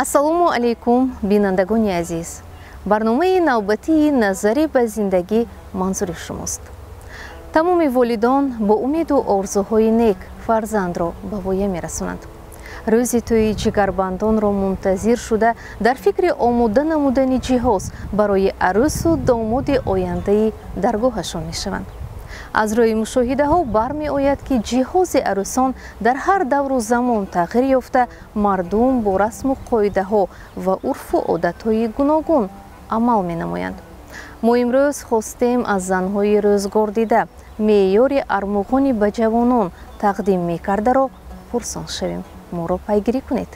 Ассалому алайкум, бинандагони азиз. Барномаи навбатии назаре ба зиндагӣ манзури шумост. Тамоми волидон бо умеду орзуҳои нек фарзандро ба воя мерасонанд. Рӯзи тӯи ҷигарбандонро мунтазир шуда, дар фикри омода намудани ҷиҳоз барои арӯсу домоди ояндаи даргоҳашон мешаванд. Аз рӯи мушоҳидаҳо бармеояд, ки ҷиҳози арӯсон дар ҳар давру замон тағйир ёфта, мардум бо расму қоидаҳо ва урфу одатҳои гуногун амал менамоянд. Мо имрӯз хостем аз занҳои рӯзгордида меъёри армуғони ба ҷавонон тақдим мекардаро пурсон шавем. Моро пайгирӣ кунед.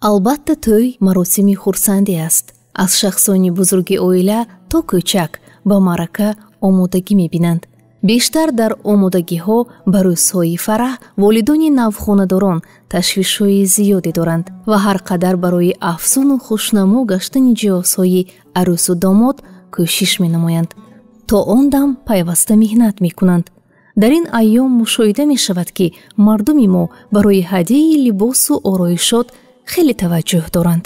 Албатта, тӯй маросими хурсандӣ аст. Аз шахсони бузурги оила то кӯчак ба маърака омодагӣ мебинанд. Бештар дар омодагиҳо ба рӯзҳои фараҳ волидони навхонадорон ташвишҳои зиёде доранд ва ҳар қадар барои афзуну хушнамо гаштани ҷиҳозҳои арӯсу домод кӯшиш менамоянд. То он дам пайваста меҳнат мекунанд. Дар ин айём мушоҳида мешавад, ки мардуми мо барои ҳадияи либосу ороишот хеле таваҷҷӯҳ доранд.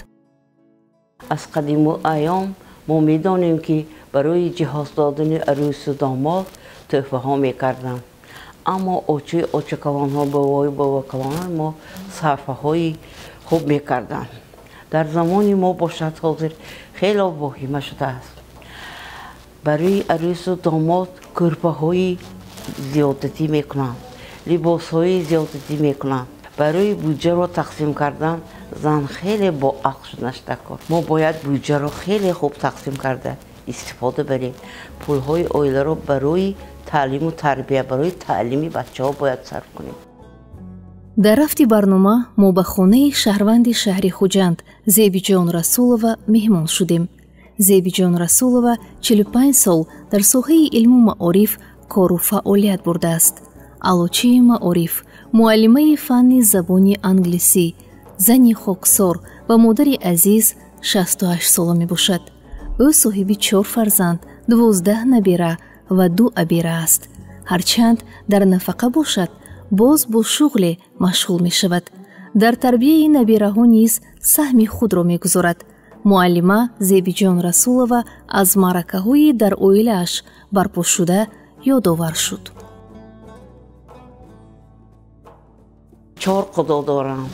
Аз қадиму айём мо медонем, ки барои ҷиҳоз додани арӯсу домод тӯҳфаҳо мекарданд. Аммо очаи очакалонҳо, бобои бобокалонҳои мо сарфаҳои хуб мекарданд. Дар замони мо бошад, ҳозир хело воҳима шудааст. Барои арӯсу домод кӯрпаҳои зиёдатӣ мекунанд, либосҳои зиёдатӣ мекунанд. Барои буҷаро тақсим кардан зан хеле боақл шуданаш даркор. Мо бояд буҷаро хеле хуб тақсим карда истифода барем. Пулҳои оиларо барои таълиму тарбия, барои таълими бачаҳо бояд сарф кунем. Дар рафти барнома мо ба хонаи шаҳрванди шаҳри Хуҷанд Зебиҷон Расулова меҳмон шудем. Зебиҷон Расулова 45 сол дар соҳаи илму маориф кору фаъолият бурдааст. Аълочии маориф, муаллимаи фанни забони англисӣ, зани хоксор ва модари азиз 68 сола мебошад. Ӯ соҳиби чор фарзанд, 12 набира ва ду абира аст. Ҳарчанд дар нафақа бошад, боз бо шуғле машғул мешавад. Дар тарбияи набираҳо низ саҳми худро мегузорад. Муаллима Зебиҷон Расулова аз маъракаҳои дар оилааш барпошуда ёдовар шуд. Чор худо дорам,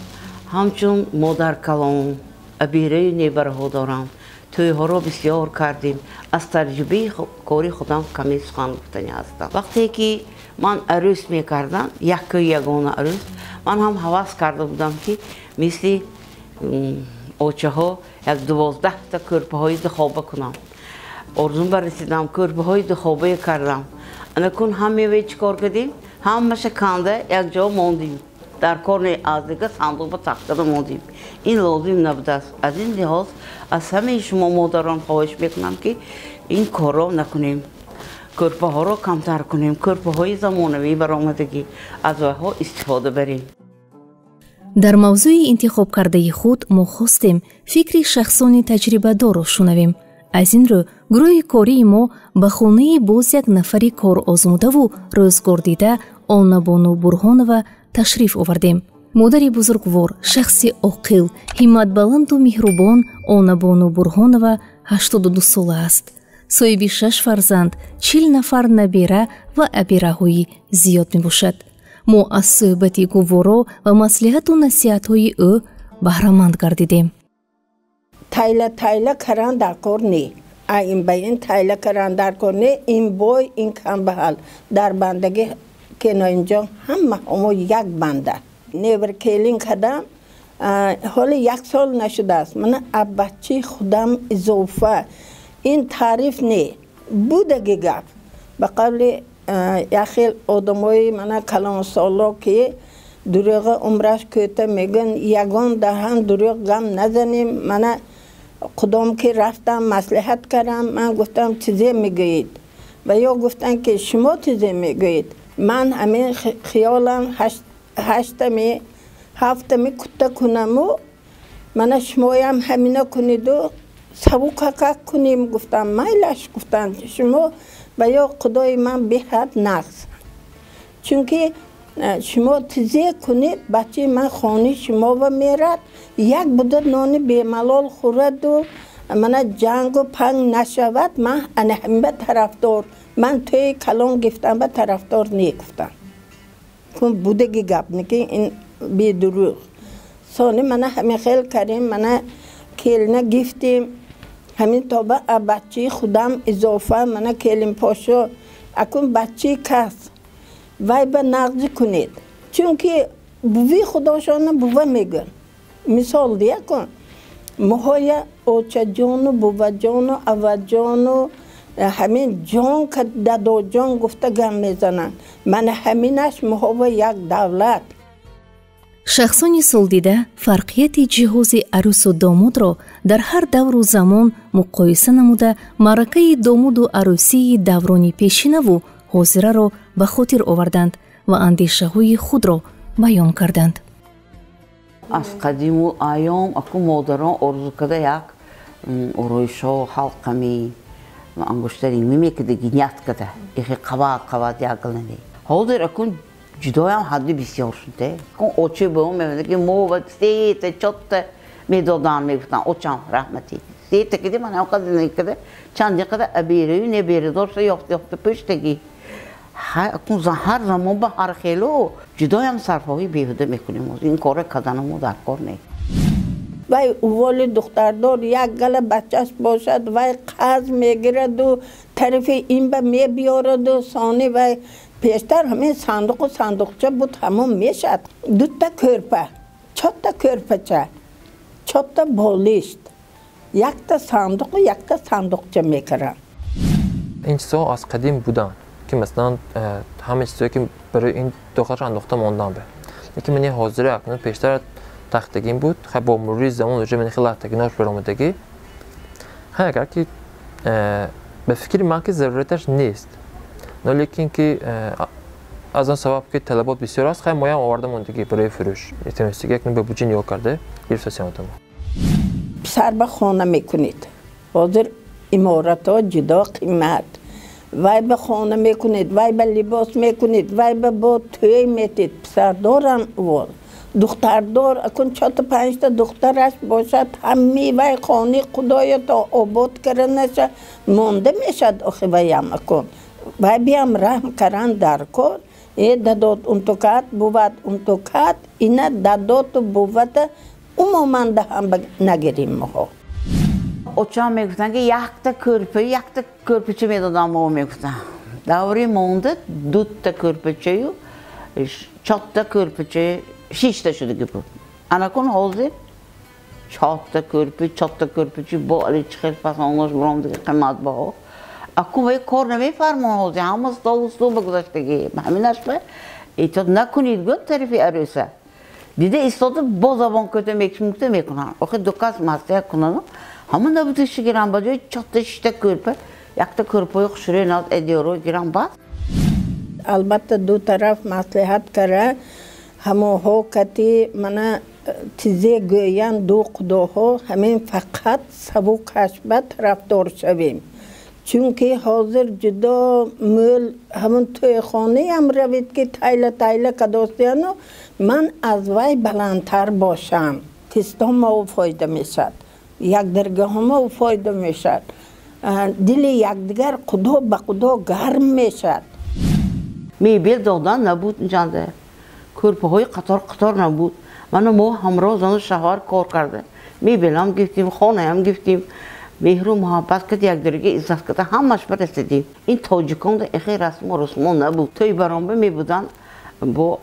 ҳамчун модаркалон, абираю небараҳо дорам. Тӯйҳоро бисёр кардем. Аз таҷрибаи кори худам каме сухан гуфтанӣ ҳастам. Вақте ки ман арӯс мекардам, яккаю ягона арӯс, ман ҳам ҳавас карда будам, ки мисли очаҳо як 12та кӯрпаҳои духоба кунам. Орзум барасидам, кӯрпаҳои духобае кардам. Анакун ҳамеве чӣ кор кардем? Ҳамаша канда якҷо мондем. Дар кор не, аз дига сандуқ ба тахтада мондем. Ин лозим набудааст. Аз ин лиҳоз аз ҳамаи шумо модарон хоҳиш мекунам, ки ин корро накунем, кӯрпаҳоро камтар кунем, кӯрпаҳои замонавӣ баромадагӣ аз вайҳо истифода барем. Дар мавзӯи интихобкардаи худ мо хостем фикри шахсони таҷрибадорро шунавем. Аз ин рӯ гурӯҳи кории мо ба хонаи боз як нафари корозмудаву рӯзгордида Оннабону Бурҳонова ташриф овардем. Модари бузургвор, шахси оқил, ҳимматбаланду меҳрубон Оннабону Бурҳонова 82 сола аст. Соҳиби шаш фарзанд, 40 нафар набера ва абираҳои зиёд мебошад. Мо аз суҳбати гуворо ва маслиҳату насиҳатҳои ӯ баҳраманд гардидем. Тайла тайла каран дар кор не, ин ба ин тайла каран дар кор не, ин бой, ин камбаҳал дар бандагӣ кеноимҷон ҳама ҳамо як банда. Невр келин кардам, ҳоли як сол нашудааст. Мана аббачи худам изофа. Ин таъриф не, будаги гап. Ба қавли як хел одамои мана калонсоло, ки дурӯға умраш кӯта мегӯянд, ягон даҳан дурӯғ гам назанем. Мана худом ки рафтам, маслиҳат кардам, ман гуфтам, чизе мегӯед, ва ё гуфтанд, ки шумо чизе мегӯед. Ман ҳамин хиёлам ҳаштами ҳафтами кутта кунаму мана шумоям ҳамина куниду савукакак кунем, гуфтам. Майлаш, гуфтанд шумо. Ва ё худои ман беҳад нағз. Чунки шумо тизе кунед, бачаи ман хони шумо ва мерад, як буда нони бемалол хӯраду мана ҷангу панг нашавад. Ман ана ҳамин ба тарафдор. Ман тӯи калон гифтам ба тарафдор негуфтам. Кун будаги гап неки ин бедурӯғ. Сони мана ҳамин хел кардем, мана келина гифтем. Ҳамин тоба бачаи худам изофа мана келинпошо. Акун бачаи кас вай ба нағзӣ кунед. Чунки буви худошона бува мегӯянд. Мисол дия кун. Моҳоя очаҷону буваҷону аваҷону ҳамин ҷон ка дадоҷон гуфта гам мезананд. Мана ҳаминаш моҳова як давлат. Шахсони солдида фарқияти ҷиҳози арӯсу домодро дар ҳар давру замон муқоиса намуда, маъракаи домоду арӯсии даврони пешинаву ҳозираро ба хотир оварданд ва андешаҳои худро баён карданд. Аз қадиму айём аку модарон орзу карда як ороишҳо ҳалқами ангуштари мемекидаги ният карда ихе қават қават як гилани. Ҳозир акун ҷудоям ҳадди бисёр шуд. Акун очи ба он мегуфтанд ки мо ва сета чотта медоданд, мегуфтанд очам раҳматӣ. Сета киди ман ҳам қадр накарда чанди қадар абераю неберадор шуда ёфта ёфта пӯштагӣ. Акун ҳар замон ба ҳар хелу ҷудоям сарфоҳӣ беҳуда мекунем. Ин корро карданамо дар кор не. Вай уволи духтардор як гала бачаш бошад, вай қарз мегираду тарафи ин ба мебиёраду сони вай пештар ҳамин сандуқу сандуқча буд, ҳамон мешад. Дута кӯрпа, чотта кӯрпача, чотта болишт, якта сандуқу якта сандуқча мекаранд. Ин чизҳо аз қадим буданд ки масалан ҳама чизҳое ки барои ин дохилаш андохта мондан бе. Лекин мани ҳозира акнун пештар тахтагин буд, хай бо мурури замон уже мани хеле латтагинош баромадагӣ. Хай агар ки ба фикри ман ки зарурияташ нест. Но лекин ки аз он сабаб ки талабот бисёр аст, хай моям оварда мондагӣ барои фурӯш. Эътимодистагӣ акнун ба буҷа нигоҳ карда гирифта одам. Писар ба хона мекунед. Ҳозир иморатҳо ҷудо қимат. Вай ба хона мекунед, вай ба либос мекунед, вай ба бо тӯй метед. Писардорам увол. Духтардор, акун чоту панҷта духтараш бошад, ҳамаи вай хони худоё то обод карда наша, монда мешад охи ваям акун. Вай биям раҳм каран дар кор, дадот унтукат, буват унтукат, ина дадоту бувата умуман даҳам нагирим моҳо. Очам мегуфтанд ки якта кӯрпа, якта кӯрпача медодам мо мегуфтанд. Даври монда дута кӯрпачаю, чотта кӯрпача, шишта шудаги буд. Анакун ҳозир чотта кӯрпа, чотта кӯрпача бо али чӣ хел фасонош буромдаги қиматбаҳо. Акун вай кор намефармон ҳозир, ҳама столу стул ба гузаштагӣ. Ҳаминаш ба эҳтиёт накунед гӯяд тарафи арӯса. Дида истода бо забон кӯта мекушмукта мекунанд. Охир ду кас маслиҳат кунанд. Ҳамон набудиши гирам ба ҷои чотта шишта кӯрпа, якта кӯрпаи хушрӯи наз эдиёро гирам бас. Албатта ду тараф маслиҳат кара, ҳамоҳо кати мана тизе гӯянд ду қудоҳо, ҳамин фақат сабукаш ба тарафдор шавем. Чунки ҳозир ҷудо мӯл ҳамон тӯйхонаям равед ки тайла тайла кадостияну ман аз вай баландтар бошам. Кистомо фоида мешавад, якдиргаҳомо фоида мешавад, дили якдигар худо ба худо гарм мешавад. Мебел додан набуд инҷанда, кӯрпаҳои қатор қатор набуд. Мана мо ҳамроҳ зану шавҳар кор карда, мебелам гирифтем, хонаям гирифтем, меҳру муҳаббат кард, якдигарга иззат карда, ҳамаш барасидем. Ин тоҷиконда эхе расму русмо набуд. Тӯй баромба мебуданд бо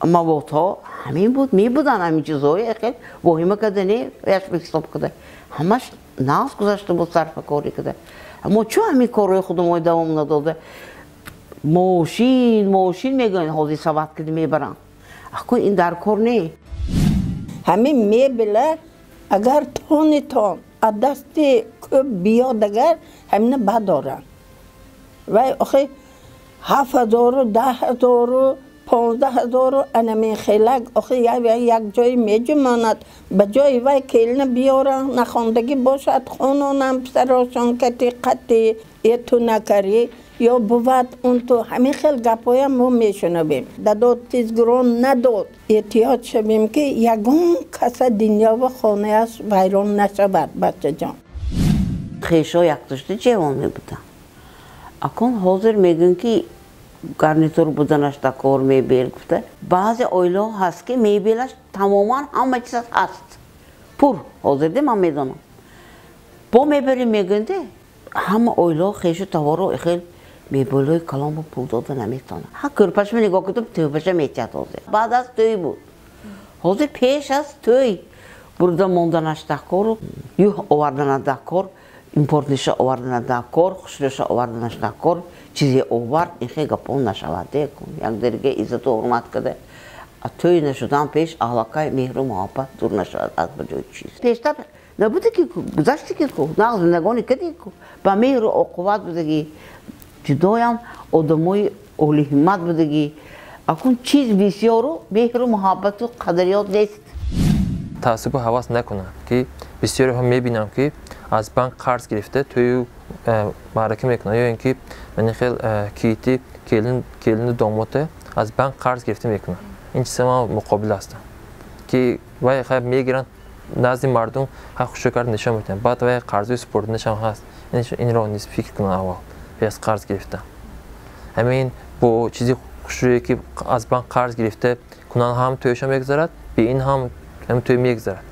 маводҳо, ҳамин буд, мебуданд ҳамин чизҳои эхе воҳима карда не, яш ҳисоб карда. Ҳамаш нағз гузашта буд сарфакорӣ карда. Аммо чун ҳамин корҳои худамон давом надода, мошин, мошин мегӯянд, ҳозир сават карда мебаранд. Акун ин дар кор не. Ҳамин мебела агар тонитон аз дасти кӯб биёд агар ҳамина бадоранд. Вай охи 7000, 10,000, 15,000 анамин хелак охи як ҷое меҷумонад. Ба ҷои вай келина биёранд, нахондагӣ бошад, хононам писарошон кати қатӣ, э ту накарӣ. Ё бувад он ту ҳамин хел гапҳоям мо мешунавем. Дадод тизгурон надод. Эҳтиёт шавем, ки ягон каса дунёва хонааш вайрон нашавад, бачаҷон. Хешо яктошта ҷавон мебуданд. Акун ҳозир мегӯянд, ки гарнитур буданаш дар кор, мебел гуфта. Баъзе оилаҳо ҳаст, ки мебелаш тамоман ҳама чизаш ҳаст, пур ҳозир де, ман медонам. Бо мебелӣ мегӯянд, де ҳама оилаҳо хешу таворо хел мебелҳои калон бо пул дода наметавонад. Ҳа, кӯрпашма нигоҳ кунам, тӯҳфаша метиҳад ҳозир. Баъд аз тӯй буд, ҳозир пеш аз тӯй бурда монданаш дар кору юҳ овардана дар кор, импортниша овардана дар кор, хушрӯша оварданаш дар кор, чизе овард, ин хел гапон нашавад. Якдигарга иззату ҳурмат карда, тӯй нашудан пеш аллакай меҳру муҳаббат дур нашавад аз ба ҷои чиз. Пештар набуде ки гузаште ки ку нағз зиндагонӣ кардӣ ку, ба меҳру оқуват будагӣ, ҷудоям одамои олиҳиммат будагӣ. Акун чиз бисёру меҳру муҳаббату қадрёт нест. Таассубу ҳавас накунанд, ки бисёреҳо мебинам, ки аз банк қарз гирифта тӯю маърака мекунанд, ё ин ки мани хел киити келину домота аз банк қарз гирифта мекунанд. Ин чиза ман муқобил ҳастам, ки вай хай мегиранд, назди мардум хай хушрӯ карда нишон медиҳанд, баъд вай қарзои супорданашам ҳаст. Инро низ фикр кунанд аввал пеш аз қарз гирифта. Ҳамин бо чизи хушрӯе ки аз банк қарз гирифта кунанд, ҳам тӯйшон мегузарад, бе ин ҳам тӯй мегузарад.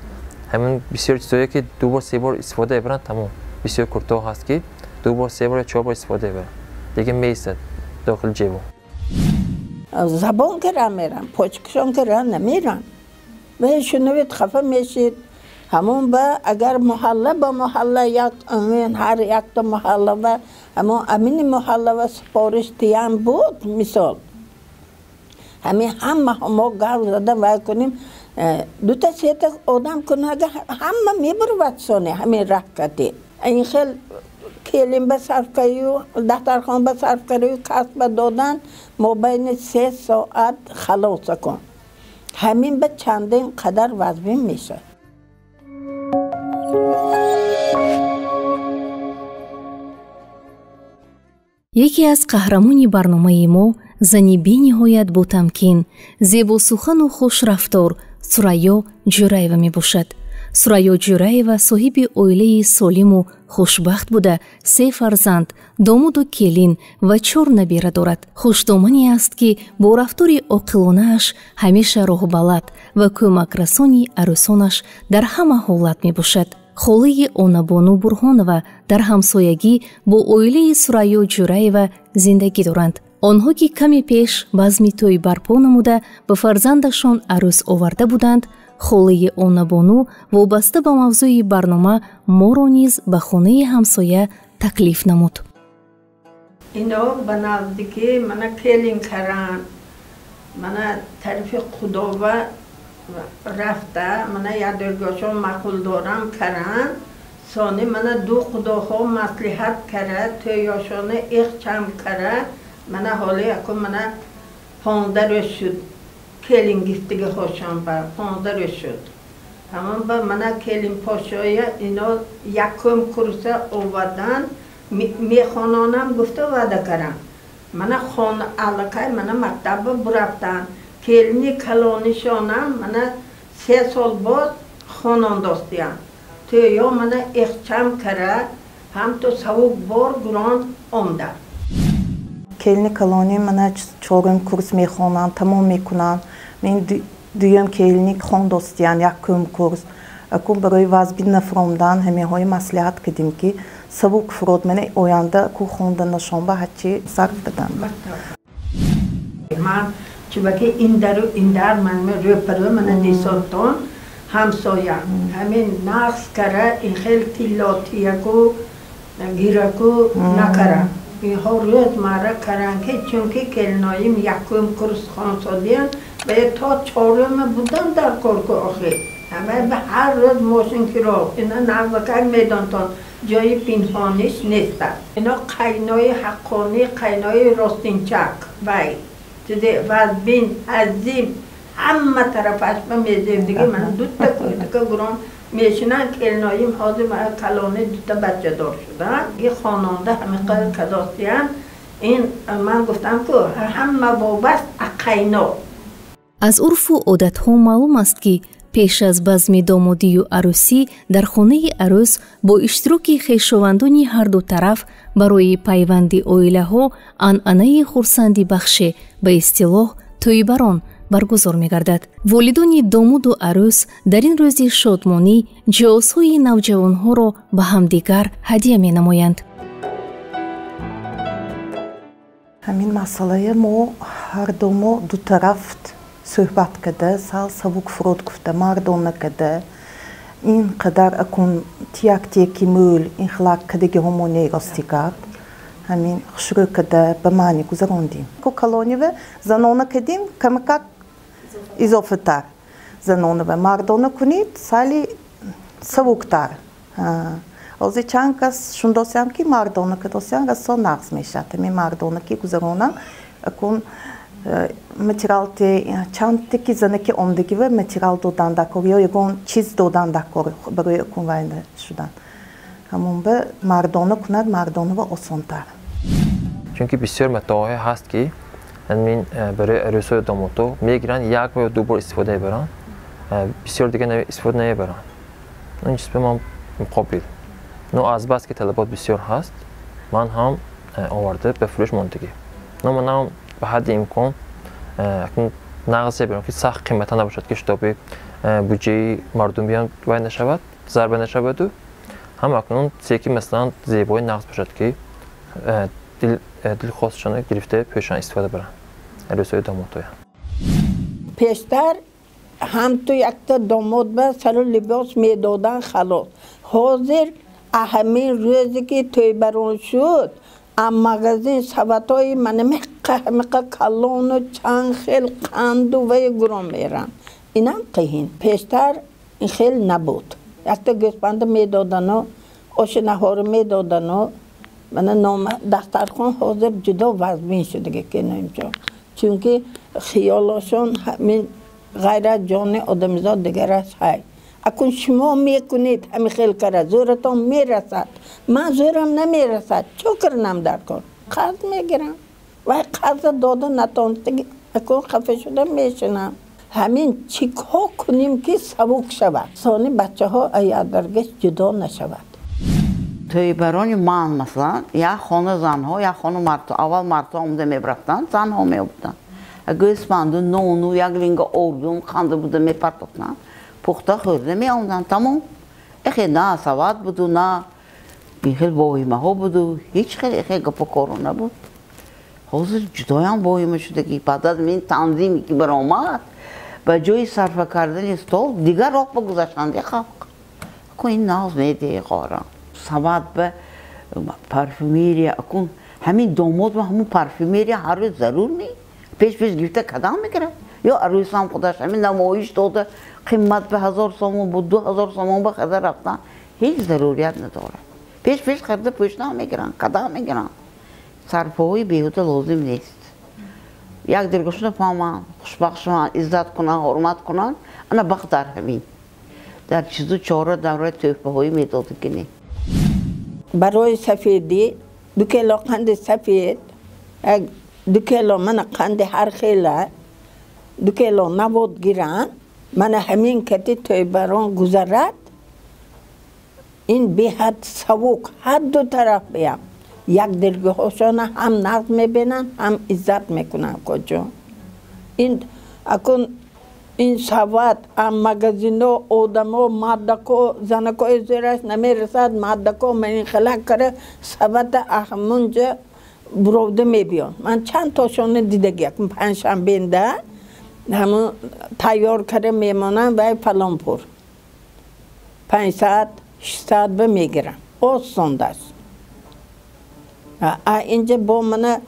Ҳамин бисёр чизое ки ду бор, се бор истифода мебаранд, тамом. Бисёр куртаҳо ҳаст, ки ду бор, се бор ё чор бор истифода мебаранд, дигар меистад дохили ҷебо. Забон ки ра меран, почкашон ки ра намеран. Ва шунавед, хафа мешид. Ҳамон ба агар муҳалла ба муҳалла як ҳар якта муҳалла ва ҳамон амини муҳалла ва супориш тиям буд, мисол. Ҳамин ҳама мо гав зада вай кунем, дута сета одам кунага ҳама мебурвад соне ҳамин раҳкати. Ин хел келин ба сарф кардию, дастархон ба сарф кардию, касб ба додан мобайни 3 соат халоса кун. Ҳамин ба чандин қадар вазбин мешавад. Яке аз қаҳрамони барномаи мо зани бениҳоят ботамкин, зебосухану хушрафтор Сурайё Ҷӯраева мебошад. Сурайё Ҷӯраева соҳиби оилаи солиму хушбахт буда, се фарзанд, домоду келин ва 4 набера дорад. Хушдомане аст, ки бо рафтори оқилонааш ҳамеша роҳбалад ва кӯмакрасони арӯсонаш дар ҳама ҳолат мебошад. Холаи Онабону Бурҳонова дар ҳамсоягӣ бо оилаи Сурайё Ҷӯраева зиндагӣ доранд. Онҳо ки каме пеш базми тӯй барпо намуда ба фарзандашон арӯс оварда буданд, холаи Онабону вобаста ба мавзӯи барнома моро низ ба хонаи ҳамсоя таклиф намуд. Ино ба наздикӣ мана келин каранд, мана тарафи Худова рафта, мана ядергошон маъқул дорам каранд, сони мана ду худоҳо маслиҳат кара, тӯёшона ихчам кара, мана ҳоле яку мана 15 рӯз шуд келин гифтиги хошон ба 15 рӯз шуд. Ҳамон ба мана келин пошоя ино якум курса овардан, мехононам гуфта ваъда карам. Мана хона аллакай мана мактаба бурафтан. Келини калонишонам мана 3 сол боз хонондостиям. Тӯё мана ихчам кара, ҳам ту савук бор гурон омда. Келини калони мана 4-ум курс мехонанд, тамом мекунанд. Мен дуюм келини хондостиян, якум курс. Акун барои вазби нафромдан ҳаминҳои маслиҳат кардем, ки савук фурод мана оянда ку хонданашон ба ҳарчи сарф дадам. Ман чубаки ин дару ин дар ман рӯпарӯ мана нисоттон ҳамсоя. Ҳамин нақс кара, ин хел тиллотияку гираку накара. Инҳо рӯзмарра каранд, ки чунки келиноим якум курс хонсодиян ва то 4-ума будан дар корку охир. Ва ҳар рӯз мошин киро, ина нағзакак медонтон, ҷои пинҳониш нест. Ино қайнои ҳаққонӣ, қайнои ростинчак вай. Чизе вазбин, азим, ҳама тарафаш ба мезебдиги ман дута кӯдака гурон мешинанд. Келиноим ҳозир калони дута бачадор шуданд. И хононда ҳамин қадр кадостиянд. Ин ман гуфтам ку ҳама вобаст ақайно. Аз урфу одатҳо маълум аст, ки пеш аз базми домодию арӯсӣ дар хонаи арӯс бо иштироки хешовандони ҳарду тараф барои пайванди оилаҳо анъанаи хурсандибахше, ба истилоҳ тӯйбарон, баргузор мегардад. Волидони домоду арӯс дар ин рӯзи шодмонӣ ҷиҳозҳои навҷавонҳоро ба ҳамдигар ҳадя менамоянд. Ҳамин масъалае мо ҳардумо дутараф суҳбат карда, сал савук фуруд гуфта, мардона карда, ин қадар акун тияк тияки мӯл ин хилак кадагиҳомо нерости гап, ҳамин хушрӯ карда ба маъни гузарондим. Ку калонива занона кардим, камакак изофатар занонава, мардона кунид сали савуктар. Ҳозир чанд кас шундосиям, ки мардона кадосиям, расо нағз мешавад. Ҳамин мардона ки гузаронам, акун материалте чандте ки занаки омдагива материал додан дакор ё ягон чиз додан дакор барои акун вайна шудан. Ҳамон ба мардона кунад, мардонава осонтар. Чунки бисёр матоъҳое ҳаст, ки ҳамин барои арӯсҳои домодҳо мегиранд, як ё ду бор истифода мебаранд, бисёр дига истифода намебаранд. Ин чиз ба ман муқобил. Но аз бас ки талабот бисёр ҳаст, ман ҳам оварда ба фурӯш мондагӣ. Но манам ба ҳадди имкон нағзе берам, ки сахт қимата набошад, ки шитоби буҷаи мардум биям вай нашавад, зарба нашаваду ҳам акнун чизе ки масалан зебои нағз бошад, ки дилхостшона гирифта пӯшан, истифода баранд арӯсҳои домодҳоя. Пештар ҳам ту якта домод ба сару либос медодан, халос. Ҳозир ҳамин рӯзе ки тӯйбарон шуд, аз магазин саватҳои мана миқа миқа калону чанд хел қанду вай гурон меранд. Инам қиҳин. Пештар ин хел набуд. Якта гӯспанда медодану оши наҳорӣ медодану мана нома дастархон. Ҳозир ҷудо вазмин шудаги киноимчо, чунки хиёлошон ҳамин ғайр аз ҷони одамизод дигараш ҳай. Акун шумо мекунед ҳамин хел кара, зӯратон мерасад, ман зӯрам намерасад, чӣ кунам дар кор? Қарз мегирам, вай қарза дода натонистаги акун хафа шуда мешинам. Ҳамин чӣ кор кунем, ки савук шавад, сони бачаҳо аярдаргаш ҷудо нашавад? Тӯйбарони ман, масалан, як хона занҳо, як хона мардҳо. Аввал мардҳо омада мебарафтанд, занҳо меобуданд. Гӯспанду нону як линга ордум қанда буда мепартохтанд, пухта хӯрда меомданд, тамом. Эхе на сават буду, на ин хел воҳимаҳо буду, ҳеҷ хел эхе гапу коро набуд. Ҳозир ҷудоям воҳима шудагӣ. Баъд аз ин танзиме ки баромад, ба ҷои сарфа кардани стол дигар роҳ ба гузаштанди халқ. Акун ин нағз медиҳе, хоҳарам, сават ба парфюмерия. Акун ҳамин домод ба ҳамун парфюмерия ҳар рӯз зарур не, пеш пеш гирифта кадам мегирад, ё арӯсам худаш ҳамин намоиш дода, қимат ба 1000 сомон буд, 2000 сомон ба харида рафтан ҳеҷ зарурият надорад. Пеш пеш харида пӯшна мегиранд, кадам мегиранд. Сарфаҳои беҳуда лозим нест. Як диргашона фаҳманд, хушбахт шаванд, иззат кунанд, ҳурмат кунанд. Ана бахт дар ҳамин, дар чизу чора, дар рои тӯҳфаҳои медодагӣ не. Барои сафедӣ 2 кило қанди сафед, 2 кило мана қанди ҳар хела, 2 кило навод гиранд, мана ҳамин кати тӯйбарон гузарад. Ин беҳад савук, ҳар ду тараф биям як дилгоҳошона ҳам нағз мебинанд, ҳам иззат мекунанд. Куҷо ин акун ин сават ам магазино одамо, мардако, занакои зӯраш намерасад, мардако ман хела кара савата аҳмунҷа буровда мебиён. Ман чанд тошона дидагиям, панҷшанбенда ҳамун тайёр кара мемонам, вай фалон пур 500, 600 ба мегирам, осондааст. А инҷа бо мана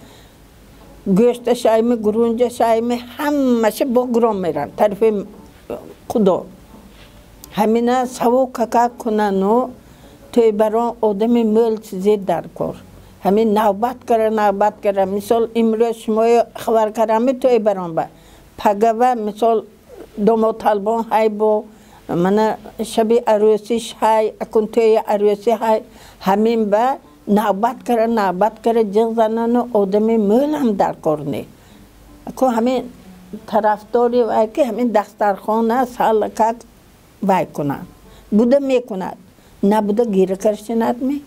гӯшта шайми, гурунҷа шайми, ҳамаша бо гурон мерам тарафи худо. Ҳамина саву кака кунану тӯйбарон одами мӯл чизе дар кор. Ҳамин навбат кара, навбат кара. Мисол, имрӯз шумои хабар карами тӯйбарон ба пагава, мисол, домоталбон ҳай, бо мана шаби арӯсиш ҳай, акун тӯи арӯсӣ ҳай, ҳамин ба Навбат кара, навбат кара ҷиғ занану одами мӯлам дар кор не. Ко ҳамин тарафдори вай ки ҳамин дастархона салакак вай кунанд. Буда мекунад, набуда гира каршинад ме?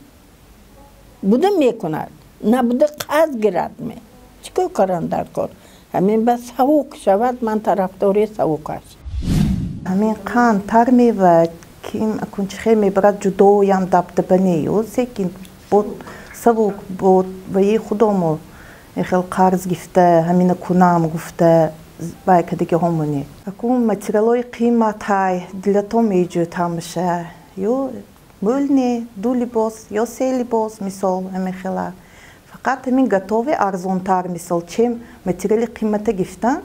Буда мекунад, набуда қарз гирад ме? Чӣ кор каранд дар кор? Ҳамин ба савук шавад, ман тарафдори савук аст. Ҳамин қанд тар мева ким акун чӣ хел мебарад ҷудоям дабдаба нею, секин бо савук бо ваи худомо хел қарз гифта ҳамина кунам гуфта вай кадаги ҳомоне. Акун материалҳои қиматай дилато меҷӯд ҳамаша. Ё мӯл не, ду либос ё се либос мисол ҳамин хела. Фақат ҳамин готовый арзонтар мисол чем материали қимата гифтан,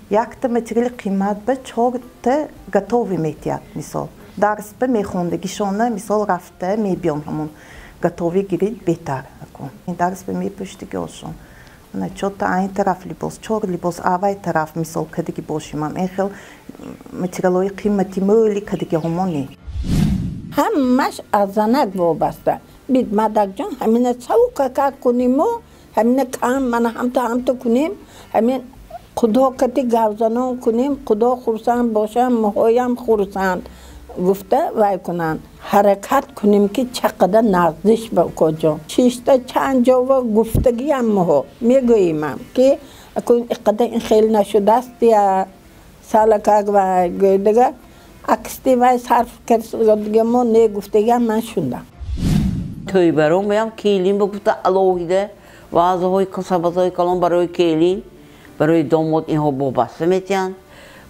якта материали қимат ба чорта готовый метиҳад мисол. Дарс ба мехондагишона мисол рафта мебиён ҳамон готовый гирид беҳтар. Дарс ба мепӯштиги ошон. Чорта айн тараф либос, чор либос авай тараф мисол кадаги бошимам. Ин хел материалҳои қимати мӯли кадаги ҳамон не. Ҳамаш аз занак вобаста. Бид мадакҷон ҳамина савука как кунимо, ҳамина кам мана ҳамта ҳамта кунем, ҳамин худо кати гавзанон кунем, худо хурсанд бошам, моҳоям хурсанд гуфта вай кунанд. Ҳаракат кунем ки чақада наздиш ба укоҷон. Шишта чанд ҷова гуфтагиам моҳо мегӯимам ки акун иқада ин хел нашудааст я салакак вай гӯйдага аксти вай сарф кардига мо не гуфтагиам ман шундам. Тӯйбарон меям келин ба гуфта алоҳида ваъзаҳои сабатҳои калон барои келин, барои домод инҳо бобаста метиҳанд.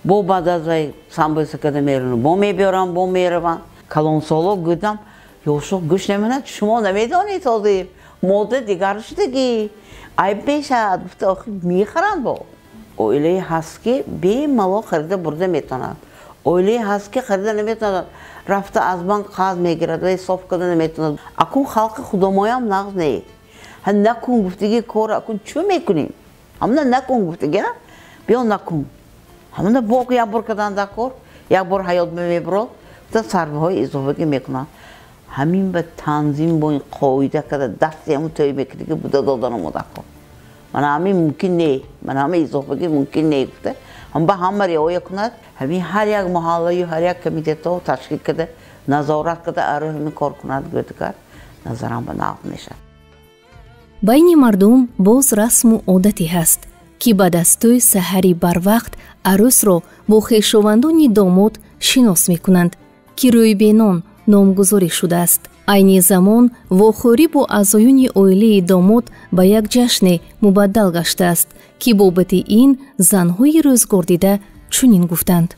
Бо баъд аз вай самбӯса када мераванд, бо мебиёранд, бо мераванд. Калонсоло гӯдам, ёшо гӯш намекунад, шумо намедонед ҳозир мода дигар шудагӣ, айб мешавад. Гуфта охи мехаранд бо. Оилае ҳаст ки бемалол харида бурда метавонад. Оилае ҳаст ки харида наметавонад, рафта аз банк қарз мегирад ва ҳисоб карда наметавонад. Акун халқи худомоям нағз не. Накун гуфтагӣ кор акун чӯ мекунем? Ҳамна накун гуфтагӣ, биё накун. Ҳамна бо як бор кардан дар кор, як бор ҳаёт мебурад, та сарфҳои изофагӣ мекунанд. Ҳамин ба танзим бо ин қоида карда дасти ҳамун тӯй мекунӣ ки буда додан омода кор. Мана ҳамин мумкин не, мана ҳамин изофагӣ мумкин не гуфта. Ҳам ба ҳама риоя кунад, ҳамин ҳар як маҳаллаю ҳар як комитетҳо ташкил карда, назорат карда, аро ҳамин кор кунад гӯдигар, назарам ба нағз мешавад. Байни мардум боз расму одате ҳаст, ки ба дастӯи саҳари барвақт арӯсро бо хешовандони домод шинос мекунанд, ки рӯйбенон номгузорӣ шудааст. Айни замон вохӯрӣ бо аъзоёни оилаи домод ба як ҷашне мубаддал гаштааст, ки бобати ин занҳои рӯзгордида чунин гуфтанд.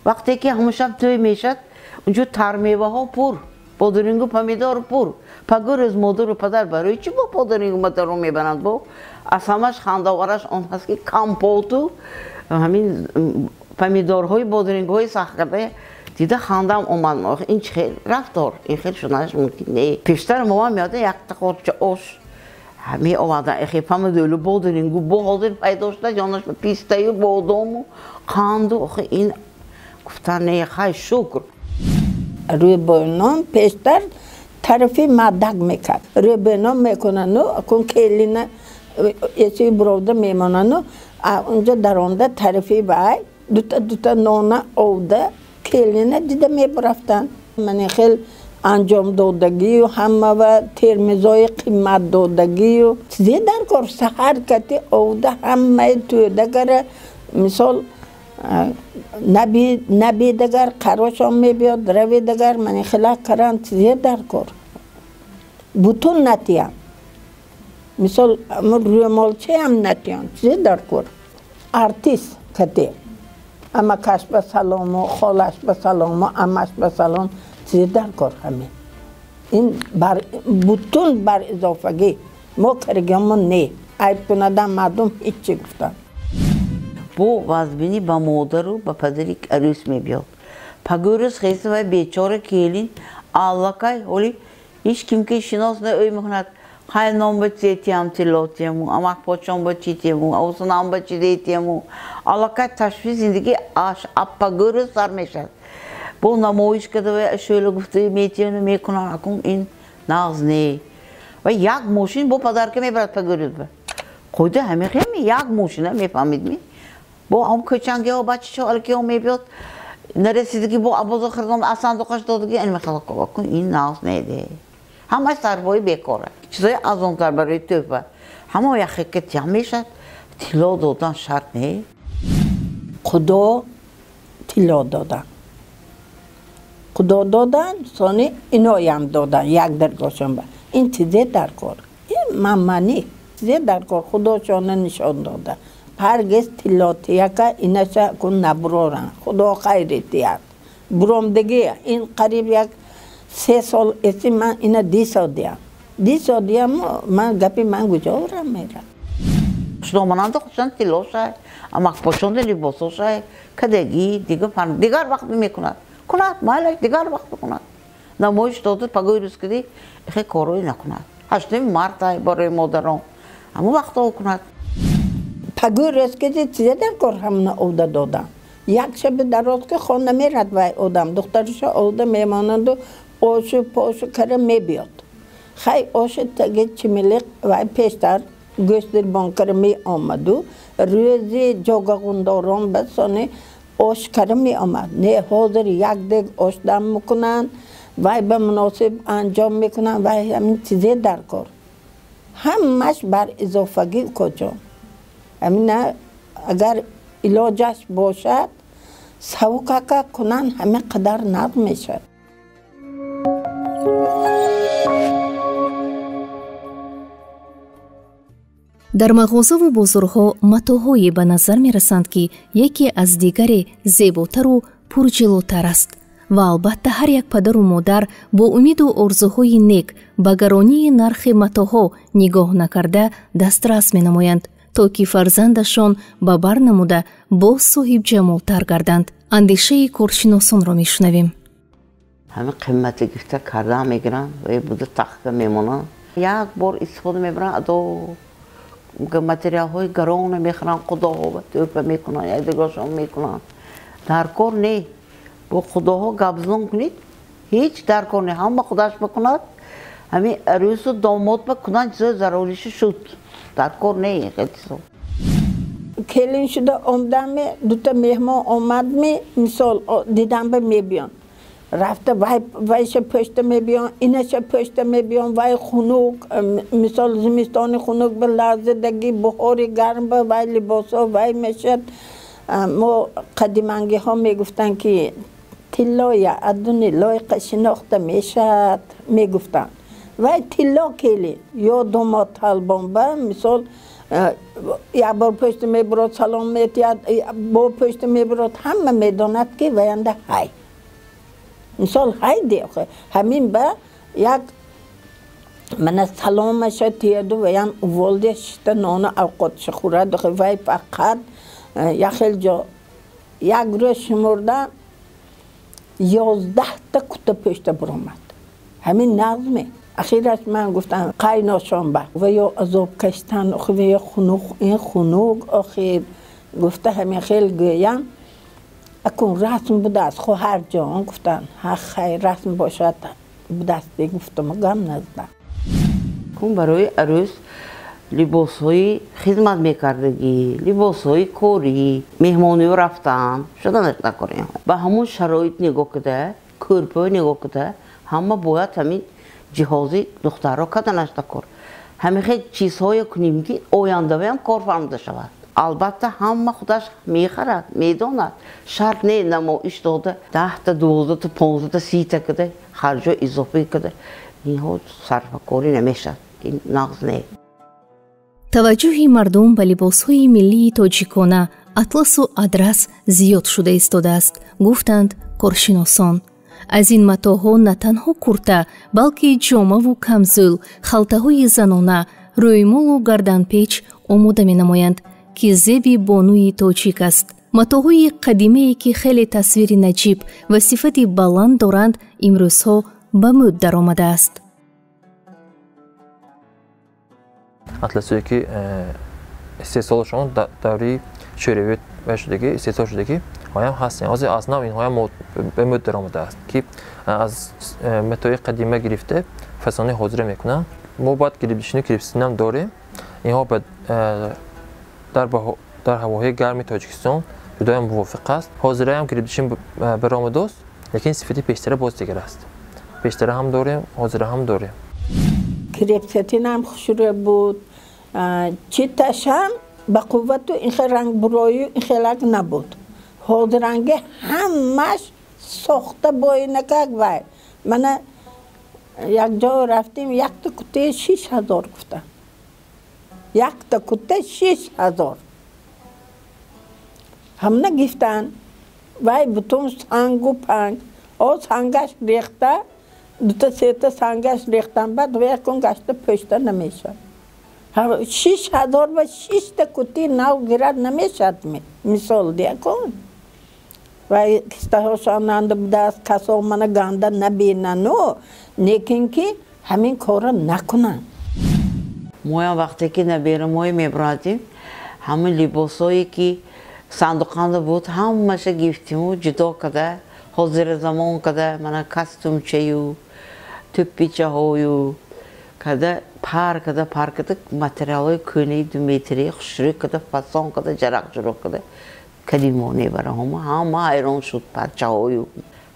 Вақте ки ҳамон шаб тӯй мешавад, унҷо тармеваҳо пур, бодирингу помидор пур. Пагоҳ рӯз модару падар барои чӣ бо бодирингу помидорро мебаранд? Бо аз ҳамаш хандаовараш он ҳаст ки компоту ҳамин помидорҳои бодирингҳои сахт карда дида хандам омад. Ин чӣ хел рафтор, ин хел шуданаш мумкин не. Пештар мома меода якта қорча ош меовардан, эхе помидору бодирингу бо ҳозир пайдо шуда ҷонаш пистаю бодому қанду. Охи ин гуфтан не, хай шукр. Рӯйбойнон пештар тарафи мадак мекард. Рӯйбойнон мекунану акун келина эси буровда мемонану унҷо даронда тарафи вай дута дута нона овда келина дида мебарафтанд. Ман хел анҷом додагию ҳама ва термизои қимат додагию чизе дар кор саҳар кати овда ҳамаи тӯдагара мисол набидагар қарошон мебиёд, равидагар ман хела каран чизе дар кор бутун натиям. Мисол рӯмолчаам натиям, чизе дар кор. Артист кати амакаш ба салому, холаш ба салому, амаш ба салом, чизе дар кор ҳамин. Ин бутун бар изофагӣ мо каргиамон не. Айб кунадам мардум ҳеҷ чӣ гуфтанд. Бо вазбинӣ ба модару ба падари арӯс мебиёд. Пагӯрӯз хеста вай бечора келин аллакай ҳоли ҳеҷ ким ки шинос на ӯй мекунад. Хай ном ба чи тиям тилло тияму, амак почон ба чи тияму, авсунам ба чи тияму. Аллакай ташвиши зиндагӣ аппагӯрӯз сар мешавад. Бо намоиш карда вай шӯла гуфта метияму мекунанд. Акун ин нағз не. Ва як мошин бо падарка мебарад пагӯрид ба. Қойда ҳамихеми як мошина мефаҳмидми? Бо ҳам кӯчангиҳо бачачо алкиҳо мебиёд. Нарасидагӣ бо абозо хирдон аз сандуқаш додагӣ ин мехала кун ин нағз неде. Ҳамаш сарфҳои бекора. Чизои арзонтар барои тӯҳфа. Ҳамо яхе тиям мешад. Тилло додан шарт не. Худо тилло додан. Худо додан, сони иноям додан, як даргошон ба. Ин чизе дар кор. Ин маммани чизе дар кор худошона нишон дода. Ҳаргиз тилло тияка инаша кун набуроран. Худо хайри тият. Буромдагӣ ин қариб як 3 сол эси ман ина дисодиям. Дисодиям ман гапи ман куҷо мерам. Хушдомананда худшон тилло шай, амакпошонда либосо шай, кадагӣ, дигар вақт мекунад. Кунад, майлаш дигар вақт бикунад. Намоиш дода пагои рӯз киди ихе корҳое накунад. 8 март барои модарон ҳамон вақтҳо кунад. Пагои рӯз киди чизе дар кор ҳамона овда додам. Як шаби дароз ки хона мерад вай одам, духтараша овда мемонаду ошу пошу кара мебиёд. Хай оши таги чимилиқ вай пештар гӯштдирбон кара меомаду, рӯзи ҷогағундорон ба сони ош кара меомад. Не ҳозир як дег ош дам мекунанд, вай ба муносиб анҷом мекунанд, вай ҳамин чизе дар кор. Ҳамаш бар изофагӣ куҷо. Ҳамина агар илоҷаш бошад, савукака кунанд, ҳамин қадар нағз мешавад. Дар мағозаву бозорҳо матоъҳое ба назар мерасанд, ки яке аз дигаре зеботару пурҷилотар аст. Ва албатта ҳар як падару модар бо умиду орзуҳои нек ба гаронии нархи матоъҳо нигоҳ накарда дастрас менамоянд, то ки фарзандашон ба бар намуда боз соҳибҷамолтар гарданд. Андешаи коршиносонро мешунавем. Ҳамин қимати гирифта карда мегиранд ва буда тахта мемонанд. Як бор истифода мебаранд, адо материалҳои гаронро мехӯранд, худоҳо ба тӯҳфа мекунанд, якдигаршон мекунанд. Дар кор не. Бо худоҳо гапзон кунед, ҳеҷ дар кор не. Ҳама худаш бикунад, ҳамин арӯсу домод бикунанд, чизои заруриша шуд. Дар кор не хел чизо. Келин шуда омдаме, дута меҳмон омадме, мисол дидам ба мебиён. Рафта вайша пушта мебиён, инаша пушта мебиён, вай хунук, мисол зимистони хунук ба лаҳзадаги, бухори гарм ба вай либосо вай мешад. Мо қадимангиҳо мегуфтанд, ки тиллоя адуни лойқа шинохта мешад, мегуфтанд. Вай тилло келин, ё домод талбон ба, мисол як бор пушта мебурод, салом метиҳад, бо пушта мебурод, ҳама медонад, ки ваянда ҳай. Мисол ҳайде, ҳамин ба як мана саломаша тияду ваям уволде шита нону авқотша хӯрад, вай фақат як хел ҷо як рӯз шумурда 11та кута пушта буромад. Ҳамин нағзме. Ахираш ман гуфтам қайношон ба ва ё азоб каштан, ва ё хунук, ин хунук охир гуфта ҳамин хел гӯям. Акун расм будааст, хоҳарҷон гуфтанд. Ҳа хайр, расм бошад будааст, гуфтам, гам назда. Кун барои арӯс либосҳои хизмат мекардагӣ, либосҳои корӣ, меҳмониё рафтан, шуда накорем. Ба ҳамон шароит нигоҳ куда, кӯрпӯ нигоҳ куда, ҳама бояд ҳамин ҷиҳози духтарро карданаш накор. Ҳамин хел чизҳое кунем, ки ояндавиам кор фармуда шавад. Албатта ҳама худаш мехарад, медонад. Шарт не намоиш дода 10та, 12та, 15та, 30та када харҷо изофӣ када. Инҳо сарфакорӣ намешавад. Ин нағз не. Таваҷҷӯҳи мардум ба либосҳои миллии тоҷикона атласу адрас зиёд шуда истодааст, гуфтанд коршиносон. Аз ин матоъҳо на танҳо курта, балки ҷомаву камзӯл, халтаҳои занона, рӯймолу гарданпеч омода менамоянд, ки зеби бонуи тоҷик аст. Матоъҳои қадимае, ки хеле тасвири наҷиб ва сифати баланд доранд, имрӯзҳо ба мӯд даромадааст. Атласое ки истеҳсолашон даври шӯравӣ шудагӣ, истеҳсол шудагӣ, ҳоям ҳастанд. Ҳозир аз нав инҳоям ба мӯд даромадааст, ки аз матои қадима гирифта фасони ҳозира мекунанд. Мо баъд крепдешину крепсатинам дорем. Инҳо дар ҳавоҳои гарми Тоҷикистон ҷудоям мувофиқ аст. Ҳозираам крепдешин баромадост, лекин сифати пештара боз дигар аст. Пештара ҳам дорем, ҳозира ҳам дорем. Крепсатинам хушрӯ буд, читашам ба қуввату ин хел рангбурою ин хелак набуд. Ҳозиранги ҳамаш сохта боинакак вай. Мана як ҷо рафтем, якта кутаи 6000 гуфтам. Якта кута 6000. Ҳамна гифтан, вай бутун сангу панг. О сангаш рехта, дута сета сангаш рехтан, баъд вай кун гашта пӯшта намешавад. 6000 ба шишта кути нав гирад намешавад, мисол диякун. Вай кистаҳошонанда будааст, касо мана ганда набинану, лекин ки ҳамин корро накунанд. Моям вақте ки наберамои мебурадим, ҳамин либосҳое ки сандуқанда буд, ҳамаша гифтиму ҷудо када, ҳозира замон када, мана костюмчаю, тӯппичаҳою када, пар када, пар када, материалҳои кӯнаи думетрӣ хушрӯй када, фасон када, ҷарақ-ҷуроқ када кадимо небараҳома, ҳама ҳайрон шуд парчаҳою.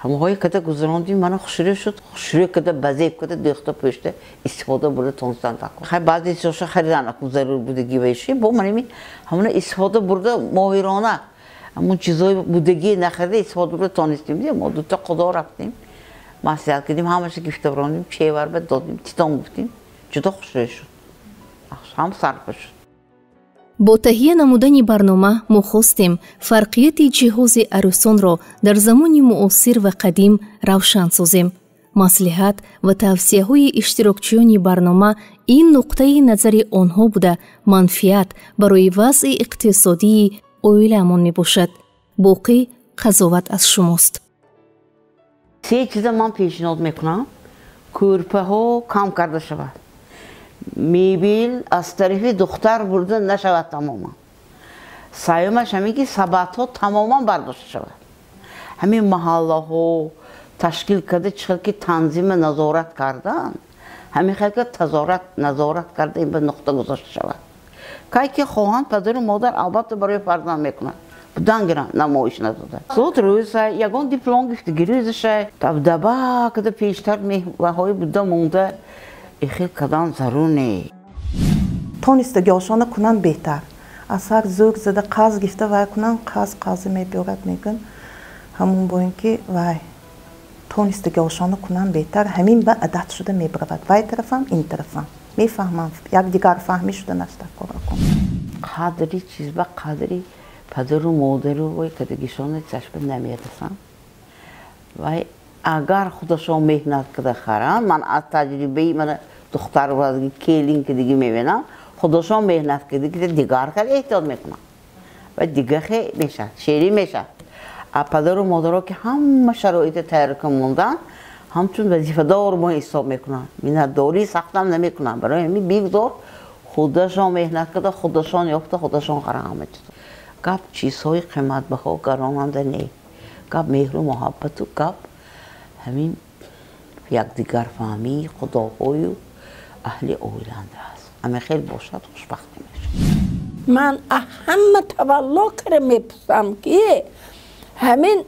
Ҳамаҳое када гузарондим, мана хушрӯй шуд, хушрӯй када, базеб када, дӯхта пӯшта истифода бурда тонистан такун. Хай баъзе чизҳоша харидан акун зарур будагӣ вайши, бо манами ҳамона истифода бурда моҳирона, ҳамон чизҳои будагӣ нахарида истифода бурда тонистем. Мо дута худо рафтем, маслиҳат кардем, ҳамаша гифта брондим, чевар ба додим, титон гуфтим, ҷудо хушрӯй шуд, ҳам сарфа шуд. Бо таҳия намудани барнома мо хостем фарқияти ҷиҳози арӯсонро дар замони муосир ва қадим равшан созем. Маслиҳат ва тавсияҳои иштирокчиёни барнома ин нуқтаи назари онҳо буда, манфиат барои вазъи иқтисодии оиламон мебошад. Боқӣ қазоват аз шумост. Се чиза ман пешниҳод мекунам. Кӯрпаҳо кам карда шавад. Мебел аз тарафи духтар бурда нашавад тамоман. Сеюмаш ҳамин ки сабатҳо тамоман бардошта шавад. Ҳамин маҳаллаҳо ташкил карда чӣ хел ки танзима назорат кардан, ҳамин хел ки тазорат назорат карда ин ба нуқта гузошта шавад. Кай ки хоҳанд падару модар албатта барои фарзанд мекунанд. Будан гиранд, намоиш надода. Зуд рӯза ягон диплом гифта гирӯзаша, табдаба када пештар меҳваҳои буда монда ихел кадан зарур не. Тонистагиҳошона кунанд беҳтар. Аз ҳар зӯр зада қарз гифта вай кунанд, қарз қарзе мебиёрад мегӯн. Ҳамон бо ин ки вай тонистагиҳошона кунанд беҳтар, ҳамин ба адат шуда мебаравад. Вай тарафам, ин тарафам. Мефаҳмам, якдигар фаҳмӣ шуда наста кора кун. Қадри чиз ба қадри падару модару вай кадагишона чашма намерасанд. Вай агар худашон меҳнат карда харанд, ман аз таҷрибаи мана духтар келин ки диги мебинам, худашон меҳнат карда ки дигар хеле эҳтиёт мекунанд ва дигар хе мешавад, шерӣ мешавад. А падару модаро ки ҳама шароита тайёр кар монданд, ҳамчун вазифадор мо ҳисоб мекунанд, миннатдории сахтам намекунанд. Барои ҳамин бигзор худашон меҳнат карда, худашон ёфта, худашон харанд ҳама чиз. Гап чизҳои қиматбаҳо гаронанда не, гап меҳру муҳаббату гап ҳамин якдигарфаҳмии худоҳою аҳли оиланда аст. Ҳамин хел бошад, хушбахт мешавад. Ман ҳама тавалло кара мепурсам ки ҳамин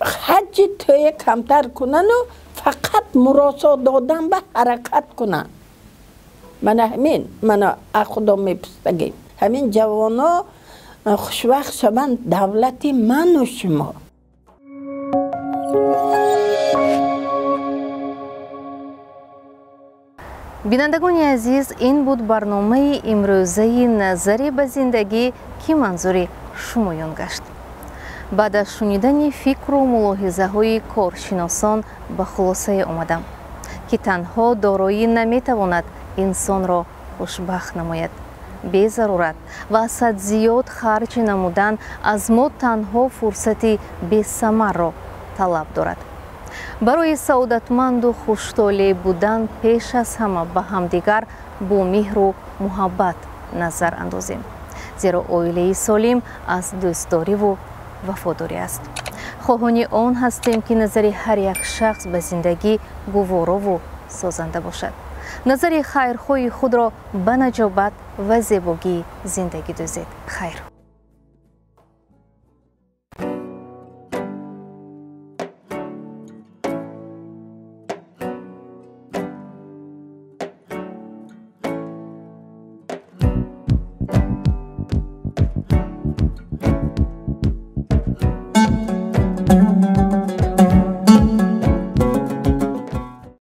хаҷи тӯя камтар кунану фақат муросо додан ба ҳаракат кунанд. Мана ҳамин мана аз худо мепурсагим. Ҳамин ҷавоно хушвақт шаванд давлати ману шумо. Бинандагони азиз, ин буд барномаи имрӯзаи назаре ба зиндагӣ, ки манзури шумоён гашт. Баъд аз шунидани фикру мулоҳизаҳои коршиносон ба хулосае омадам, ки танҳо дороӣ наметавонад инсонро хушбахт намояд. Безарурат ва аз ҳад зиёд харҷ намудан аз мо танҳо фурсати бесамарро талаб дорад. Барои саодатманду хуштолеъ будан пеш аз ҳама ба ҳамдигар бо меҳру муҳаббат назар андозем, зеро оилаи солим аз дӯстдориву вафодорӣ аст. Хоҳони он ҳастем, ки назари ҳар як шахс ба зиндагӣ гуворову созанда бошад. Назари хайрхоҳи худро ба наҷобат ва зебогии зиндагӣ дӯзед. Хайр.